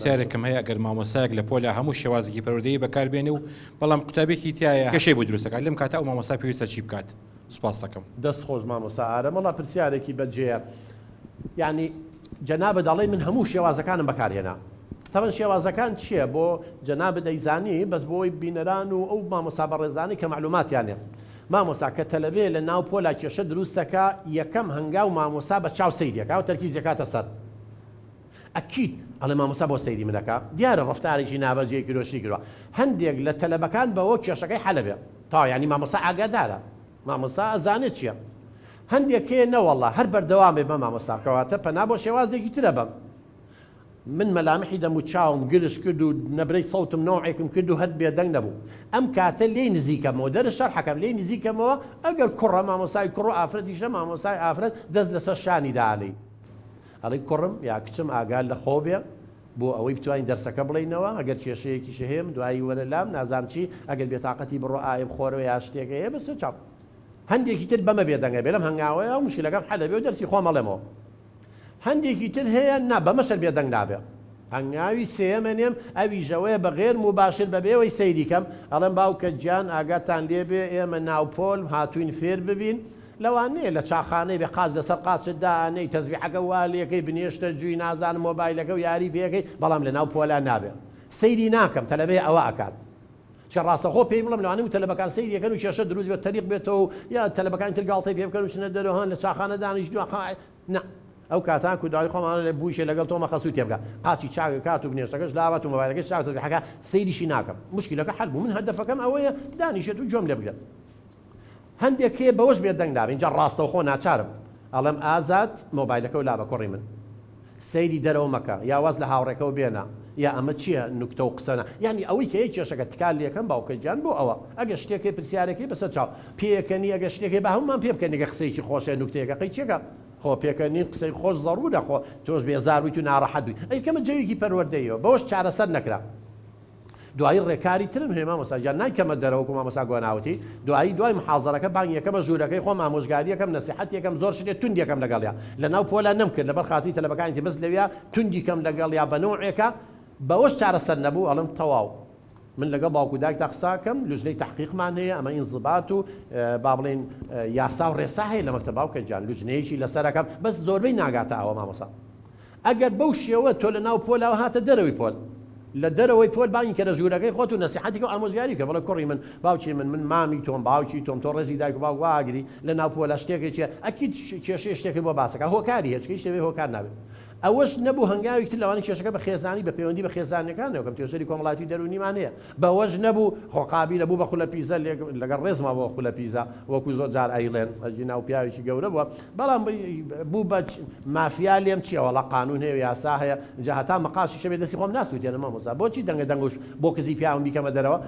پرسیارێکم هەیە ئەگەر مامۆستایەک لە پۆلا هەموو شێوازێکی پەروەردەیی بەکار بێنێ و بەڵام قوتابیەکی تیایە کێشەی بۆ دروست دەکات لەم کاتە ئەو مامۆستا پێویستە چی بکات؟ سوپاست دەکەم. دەست خۆش مامۆستا ئارەم وەڵا پرسیارێکی بەجێیە یانی جەنابت ئەڵێی من هەموو شێوازەکانم بەکار هێنا تەبەن شێوازەکان چیە بۆ جەنابت ئەیزانی بەس بۆی بینەران و ئەو مامۆستا بەڕێزانەی کە مەعلوماتیان نیە مامۆستا کە تەلەبەیە لە ناو پۆلا کێشە دروست دەکا یەکەم هەنگاو مامۆستا بە چاو سەیری ئەکا و تەرکیزی ئەکاتە سەر ئەکید ئەڵێ مامۆستا بۆ سەیری من ئەکا دیارە ڕەفتارێکی نابەجێی کردوە شتی کردوە هەندێک لە تەلەبەکان بەوە کێشەکەی حەلەبێ تەواو یانی مامۆستا ئاگادارە مامۆستا ئەزانێت چیە هەندێک هەیە نەوەڵا هەر بەردەوام بێ بە مامۆستا کەواتە پەنا بۆ شێوازێکی ترە بەم من مەلامحی دەم و چاوم گرژ کرد و نەبرەی سەوتم نەوعێکم کرد و هەر بێدەنگ نەبوو ئەم کاتە لێی نزیکەمەوە دەرس شەرحەکەم لێی نزیکەمەوە ئەگەر کوڕە مامۆستای کوڕ و ئافرەتیشە مامۆستای ئافرەت دەست لەسەر شانی دانێی ئەڵێی کوڕم یا کچم ئاگات لە خۆ بێ بۆ ئەوەی بتوانین دەرسەکە بڵێینەوە ئەگەر کێشەیەکیش هەیە من دوایی وەرە لام نازانم چی ئەگەر بێتاقەتی بڕۆ ئاوێ بخۆرەوە یا شتێک هەیە بەسەر چاو هەندێکی تر بەمە بێدەنگە بێ لەم هەنگاوەیە و مشکلەکەم حەلە بێ و دەرسی خۆم ئەڵێمەوە هەندێکی تر هەیە نا بەمەش هەر بێدەنگ نابێ هەنگاوی سێیەمە نێم ئەویش ئەوەیە بە غێر موباشر بەبێ ئەوەی سەیری کەم ئەڵێم باوکە گیان ئاگاتان لێ بێ ئێمە ناو پۆل هاتووین فێر ببین لەوانەیە لە چاخانەی بێ قاچ لەسەر قاچت دائەنێی تەزبیحەکە وا لێکەی بنێشتە جوی نازانم مۆبایلەکە و یاری پێکەی بەڵام لەناو پۆلا نابێ سەیری ناکەم تەلەبەیە ئەوە ئەکات چە ڕاستەخۆ پێی بڵێم لەوانەیە و تەلەبەکان سەیری ئەکەن و کێشە دروست بێت تەریق بێتەوە و یا تەلەبەکانی تر گاڵتەی پێ بکەن و چنە دەرەوە هان لە چاخانە دانیشتووە نا ئەو کاتان کو داوای خۆمان لێ بوویشێ لەگەڵ تۆ مەخەسوو تێبگا قاچی چاک ئەکات و بنێشتەکەش لاوات و مۆبایلەکەش چاک تەزبیحەکە سەیریشی ناکەم موشکیلەکە حەل بوو من هەدەفەکەم ئەوەیە دانیشێت و گوێم لێ بگرێت هەندێک هەیە بەوەش بێدەنگ نابێ ئینجا ڕاستەوخۆ ناچارم ئەڵێم ئازاد مۆبایلەکەو لابە کوڕی من سەیری دەرەوە مەکە یا واز لە هاوڕێکەوە بێنە یا ئەمە چیە نوکتە و قسەنە یانی ئەوەی کە یە کێشەکە تکا لێکەم باوکە گیان بۆ ئەوە ئەگەر شتێک هەیە پرسیارێک هەیە بەسەر چاو پێکەنی ئەگەر شتێک هەیە با هەموومان پێ بکەنی گەر قسەیەکی خۆش هەیە نوکتەیەکە قەی چیەکە خۆ پێکەنین قسەی خۆش زەڕورە خۆ تۆش بێزار بوویت و ناڕەحەت بوویت ئەی کەمە جەوێکی پەروەردەییەوە بەوەش چارەسەر نەکرا. دوایی ڕێکاری ترم هەیە مامۆستا گیان نایکەمە دەرەوە وەکو مامۆستا گۆناوتی دوایی دوای محازەرەکە بانگ یەکەمە ژوورەکەی خۆم ئامۆژگاریەکەم نەسیحەتیەکەم زۆر شتێ توندیەکەم لەگەڵیا لەناو پۆلا نەمکرد لەبەر خاتری تەلەبەکانی تر بەس لەویا توندی کەم لەگەڵیا بە نەوعێکە بەوەش چارەسەر نەبوو ئەڵێم تەواو من لەگەڵ باوک و دایکتا قسە ئەکەم لوجنەی تەحقیقمان هەیە ئەمە ئینزبات و با بڵێین یاسا و ڕێسا هەیە لە مەکتەب باوکە گیان لوجنەیەکی لەسەر ئەکەم بەس زۆربەی ناگاتە ئەوە مامۆستا ئەگەر بەو شێوە تۆ لە ناو پۆلاوە هاتە دەرەوەی پۆل، لە دەرەوەی پۆل بانگی کەرە ژوورەکەی خۆت و نەسیحەتی کە و ئامۆژگاری بکە بڵێ کوڕی من، باوکی من، من مامی تۆم، باوکی تۆم، تۆ ڕێزی دایک و باوک وا ئەگری، لە ناو پۆلا شتێکە چیە، ئەکید کێشەیە شتێکت بۆ باس ئەکا، هۆکاری هەیە چونکە هیچ شتێ بێ هۆکار نابێ. ئەوەش نەبوو هەنگاوێکی تر لەوانەیە کێشەکە بە خێزانی بە پەیوەندی بە خێزانیەکانەوە کەم توێژەری کۆمەڵایەتی و دەروونیمان هەیە بەوەش نەبوو خۆ قابیلە بوو بە خولە پیزە لەگەڵ ڕێزما بۆ خولە پیزە وەکو زۆر جار ئەیڵێن ئەگینا و پیاوێکی گەورە بووە بەڵام بوو بە مافیا لێم چیە وەڵا قانون هەیە و یاسا هەیە جا هەتا مەقاشیشە بێ دەستی خۆم ناسووتێنم مامۆستا بۆچی دەنگە دەنگۆش بۆ کزی پیاوم بیکەمە دەرەوە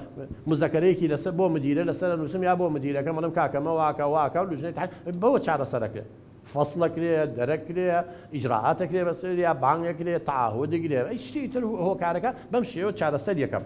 مزەکەرەیەکی لەسەر بۆ مدیرە لەسەر نووسم یا بۆ مدیرەکەم ئەڵێم کاکە مە واکە واکە و لوجنەی تحقیق بەوە چارەسەرەکرێ فەسڵەکرێ دەرەکرێ ئیجرائاتەکرێ بەسەریا بانگەکرێ تەعاهودگرێ ئەی شتی تر هۆکارەکە بەم شێوە چارەسەر یەکەم.